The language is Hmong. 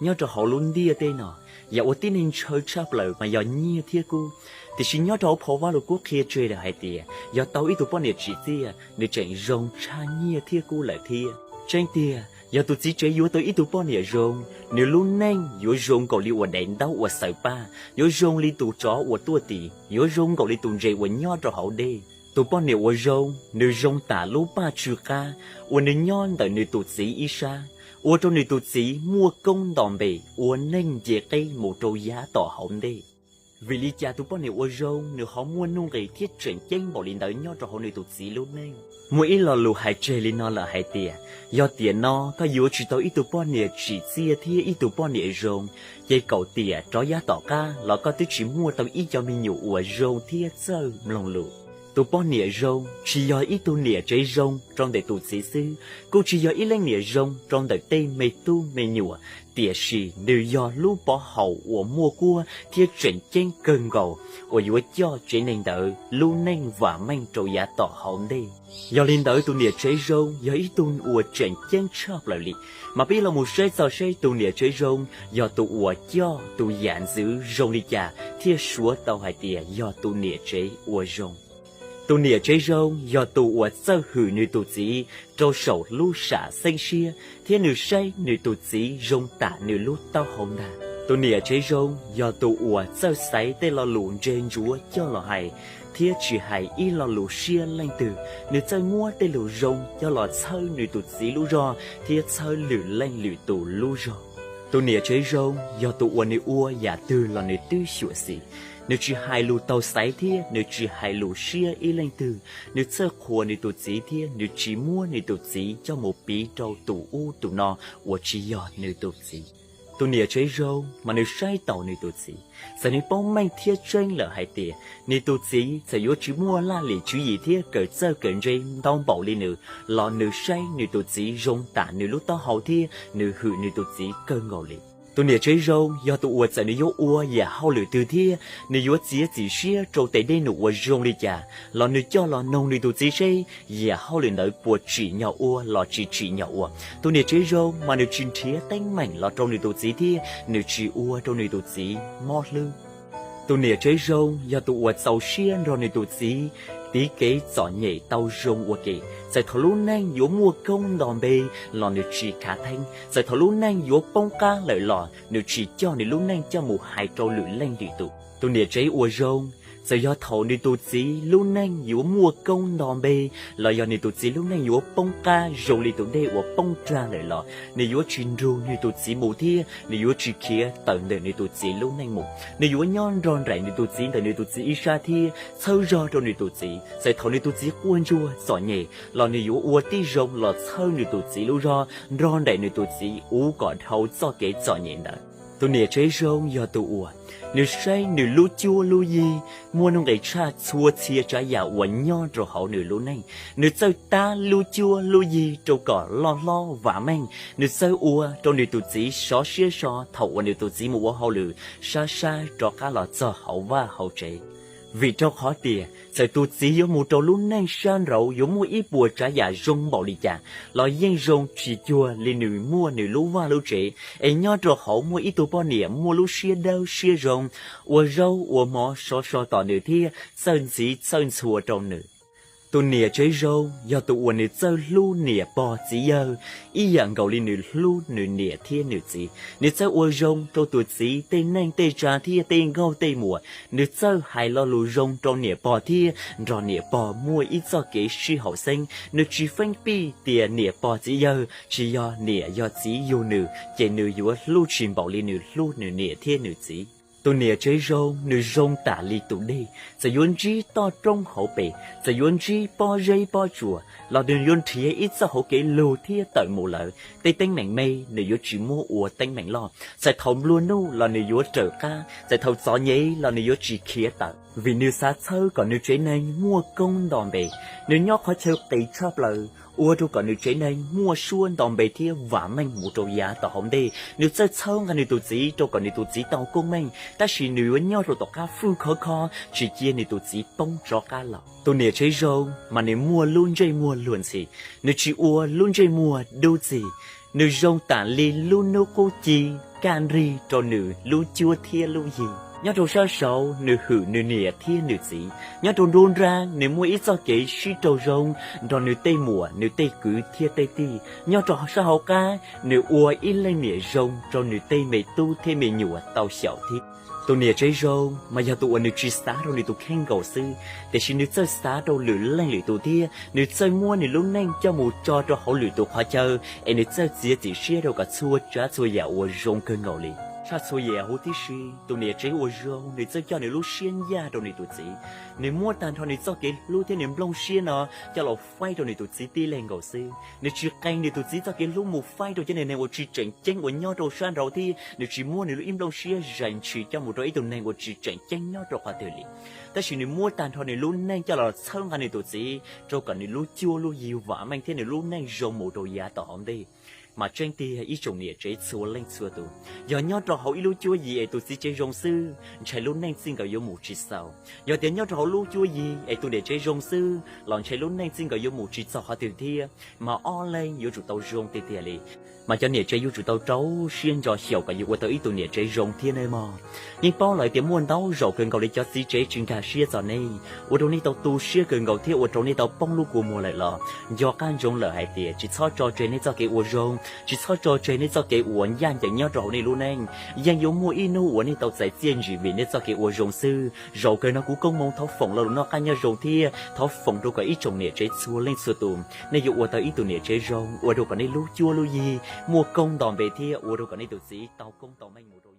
Nyob rau hauv lub ntiaj teb no, yam uas tib neeg ntshaw tshaj plaws mas yog nyiaj thiab kub. Tiam sis nyob rau hauv phau Vajluskub qhia tseg lawm hais tias yog tau ib tug poj niam tsim txiaj, nws tseem zoo tshaj nyiaj thiab kub lawm thiab. Tseeb tiag, yog tus txiv tsev yuav tau ib tug poj niam zoo, nws lub neej yuav zoo nkaus li uas daim ntaub uas xaws paj, yuav zoo li tus tsov uas tuaj tis, yuav zoo nkaus li tus ntses uas nyob rau hauv dej. Tus poj niam uas zoo, nws zoo tam lub paj tsw qab uas nws nyob ntawm nws tus txiv ib sab, ua rau nws tus txiv muaj koob nto npe, ua neej nce qeb mus rau yav tom hauv ntej. Vim li cas tus poj niam uas zoo nws ho muaj nuj nqis thiab tseem ceeb npaum li ntawd nyob rau hauv nws tus txiv lub neej? Muaj ib lo lus hais tseg li no lawm hais tias, yog tiam no koj yuav tsis tau ib tug poj niam tsim txiaj thiab ib tug poj niam zoo, ces kaum tiam rov yav tom qab los koj twb tsis muaj tau ib co me nyuam uas zoo thiab txawj mloog lus. Tus poj niam zoo tsis yog ib tug niam tsev zoo rau ntawm tus txiv xwb, kuj tsis yog ib leej niam zoo rau ntawm tej me tub me nyuam, tiam sis nws yog lub pov haum uas muaj kuab thiab tseem ceeb kawg nkaus uas yuav coj tsev neeg ntawd lub neej vam meej rau yav tom hauv ntej. Yog li ntawd, tus niam tsev zoo yog ib tug uas tseem ceeb tshaj plaws li. Mas peb los mus saib txog seb tus niam tsev zoo yog tus uas coj tus yam ntxwv zoo li cas thiaj suav tau hais tias yog tus niam tsev uas zoo. Tus niam tsev zoo yog tus uas txawj hwm nws tus txiv rau saum lub sam xeeb siab, thiab nws saib nws tus txiv zoo tam nws lub taub hau ntag. Tus niam tsev zoo yog tus uas txawj xaiv tej lo lus ntse ntsuav coj los hais, thiab tsis hais ib lo lus siab leej twg. Nws txawj muab tej lus zoo coj los txhawb nws tus txiv lub zog thiab txhawb lwm leej lwm tus lub zog. Tus niam tsev zoo yog tus uas nws ua yam twg los nws twb xyuam xim. Nws tsis hais lus taug xaiv thiab nws tsis hais lus siab ib leej twg. Nws txawj qhuas nws tus txiv thiab nws tsis muab nws tus txiv coj mus piv rau tus ub tus no uas tsis yog nws tus txiv. Tus niam tsev zoo mas nws saib taus nws tus txiv, txawm nws paub meej thiab tseeb lawm hais tias nws tus txiv txawm yuav tsis muaj laj lim tswv yim thiab kawm txawj kawm ntse ntau npaum li nws, los nws saib nws tus txiv zoo tam nws lub taub hau thiab nws hwm nws tus txiv kawg nkaus li. Tus niam tsev zoo yog tus uas txawm nws yuav ua yam hauj lwm twg thiab nws yuav txiav txim siab rau tes dej num uas zoo li cas, los nws coj los noog nws tus txiv seb yam hauj lwm ntawd puas tsim nyog ua los tsis tsim nyog ua. Tus niam tsev zoo mas nws tsis nrhiav teeb meem los rau nws tus txiv thiab nws tsis ua rau nws tus txiv mob hlwb. Tus niam tsev zoo yog tus uas txaus siab nrog nws tus txiv tiv kev txom nyem tau zoo ua ke, txawm thaum lub neej yuav muaj koob nto npe los nws tsis khav theeb, txawm thaum lub neej yuav poob qab lawm los nws tsis coj nws lub neej coj mus hais rau lwm leej lwm tus. Tus niam tsev uas zoo, txawm yog thaum nws tus txiv lub neej yuav muaj koob nto npe, los yog nws tus txiv lub neej yuav poob qab zoo li tus dej uas poob rag lawm los nws yuav tsis nrug nws tus txiv mus thiab nws yuav tsis khiav tawm ntawm nws tus txiv lub neej mus. Nws yuav nyob nrog nraim nws tus txiv ntawm nws tus txiv ib sab thiab txhawb zog rau nws tus txiv. Txawm thaum nws tus txiv quaj ntsuag txom nyem los nws yuav ua tib zoo los txhawb nws tus txiv lub zog, nrog nraim nws tus txiv ua kom dhau txoj kev txom nyem ntawd. Tus niam tsev zoo yog tus uas nws saib nws lub cuab lub yig muaj nuj nqis tshaj txhua txhia tsav yam uas nyob rau hauv nws lub neej. Nws txawj tab lub cuab lub yig rau kom loj hlob vam meej. Nws txawj ua rau nws tus txiv sov siab so thaum uas nws tus txiv mus ua hauj lwm sab sab rov qab los txog hauv vaj hauv tsev. Vim rau qhov tias txawm tus txiv yuav mus rau lub neej sab nraud yuav muaj ib puas tsav yam zoo npaum li cas, los yeej zoo tsis cuag li nws muaj nws lub vaj lub tsev, es nyob rau hauv muaj ib tug poj niam muaj lub siab dawb siab zoo, ua zaub ua mov sov so tos nws thiab txawj ntxiv txawj ntxhua rau nws. Tus niam tsev zoo yog tus uas nws txawj hlub niam pog txiv yawg ib yam nkaus li nws hlub nws niam thiab nws txiv. Nws txawj ua zoo rau tus txiv tej neej tej tsa thiab tej nkauj tej muam. Nws txawj hais lo lus zoo rau niam pog thiab nrog niam pog muaj ib txoj kev sib haum xeeb. Nws tsis feeb pij tias niam pog txiv yawg tsis yog niam yog txiv yug nws, ces nws yuav hlub tsis npaum li nws hlub nws niam thiab nws txiv. Tus niam tsev zoo, nws zoo tam li tus dej, txawm yuav ntsib toj roob hauv pes, txawm yuav ntsib pob zeb pob tsuas, los nws yuav nrhiav ib txoj hauv kev lug thiab tawm mus lawm. Tej teeb meem me nws yuav tsis muab ua teeb meem loj. Txawm thaum nplua nuj los nws yuav raws qab, txawm thaum txom nyem los nws yuav tsis khiav tawm, vim nws xav txhawb kom nws tsev neeg muaj koob nto npe. Nws nyob qhov chaw qis tshaj plaws, ua rau kom nws tsev neeg muaj suab nto npe thiab vam meej mus rau yav tom hauv ntej. Nws txawj txhawb nqa nws tus txiv rau kom nws tus txiv tau koob meej, tab sis nws yuav nyob rau tom qab fwj khov kho, tsis cia nws tus txiv poob rov qab los. Tus niam tsev zoo mas nws muaj lub ntsej muag luag ntxhi, nws tsis ua lub ntsej muag dub txig. Nws zoo tam li lub hnub qub ci kaj nrig rau nws lub cuab thiab lub yig. Nyob rau sab saud nws hwm nws niam thiab nws txiv. Nyob rau nruab nrab nws muaj ib txoj kev sib raug zoo nrog nws tej muam nws tej kwv thiab tej tij. Nyob rau sab hauv qab nws ua ib leej niam zoo rau nws tej me tub thiab me nyuam tau xyaum thiab. Tus niam tsev zoo mas yog tus uas nws tsis xav rau nws tus kheej nkaus xwb, tiam sis nws txawj xav rau lwm leej lwm tus thiab nws txawj muab nws lub neej coj mus tso rau hauv lwm tus qhov chaw, es nws txawj txiav txim siab rau kom txhua tsav txhua yam uas zoo kawg nkaus li. Tshaj txhua yam huv tib si, tus niam tsev uas zoo nws txawj coj nws lub siab ncaj rau nws tus txiv. Nws muab tag nrho nws txoj kev hlub thiab nws nplooj siab no coj los faib rau nws tus txiv tib leeg nkaus xwb. Nws tsis qee nws tus txiv txoj kev hlub mus faib rau cov neeg uas tsis tseem ceeb uas nyob rau sab nraud thiab nws tsis muab nws lub ib nplooj siab zais ntshis coj mus rau ib tug neeg uas tsis tseem ceeb nyob rau qhov twg li. Tab sis nws muab tag nrho nws lub neej coj los txhawb nqa nws tus txiv rau kom nws lub cuab lub yig vam meej thiab nws lub neej zoo mus rau yav tom hauv ntej. Mas tseeb tiag ib tsoom niam tsev txhua leej txhua tus, yog nyob rau hauv ib lub cuab yig es tus txiv tsev zoo xwb ntshai lub neej txij nkawm yuav mus tsis xaus. Yog tias nyob rau hauv lub cuab yig es tus niam tsev zoo xwb los ntshai lub neej txij nkawm yuav mus tsis txog qhov twg thiab. Mas ob leeg yuav tsum tau zoo tiag tiag li. Mas cov niam tsev yuav tsum tau rau siab ntso xyaum kom yuav ua tau ib tug niam tsev zoo thiab nawb mog. Yeej paub lawm tias muaj ntau zaus kawg nkaus li cov txiv tsev tsis nkag siab txog nej, ua rau nej tau tu siab kawg nkaus thiab ua rau nej tau poob lub kua muag lawm los nco qab ntsoov lawm hais tias tsis txhob tso tseg nej txoj kev ua zoo, tsis txhob tso tseg nej txoj kev uas ncaj ncees nyob rau hauv nej lub neej. Yeej yuav muaj ib hnub uas nej tau txais txiaj ntsig vim nej txoj kev ua zoo xwb. Zaum kawg no kuv Koob Hmoov thov foom lo lus noj qab nyob zoo thiab thov foom rau kom ib tsoom niam tsev txhua leej txhua tus nej yuav ua tau ib tug niam tsev zoo ua rau kom nej lub cuab lub yig muaj koob nto npe thiab ua rau kom nej tus txiv tau koob tau meej mus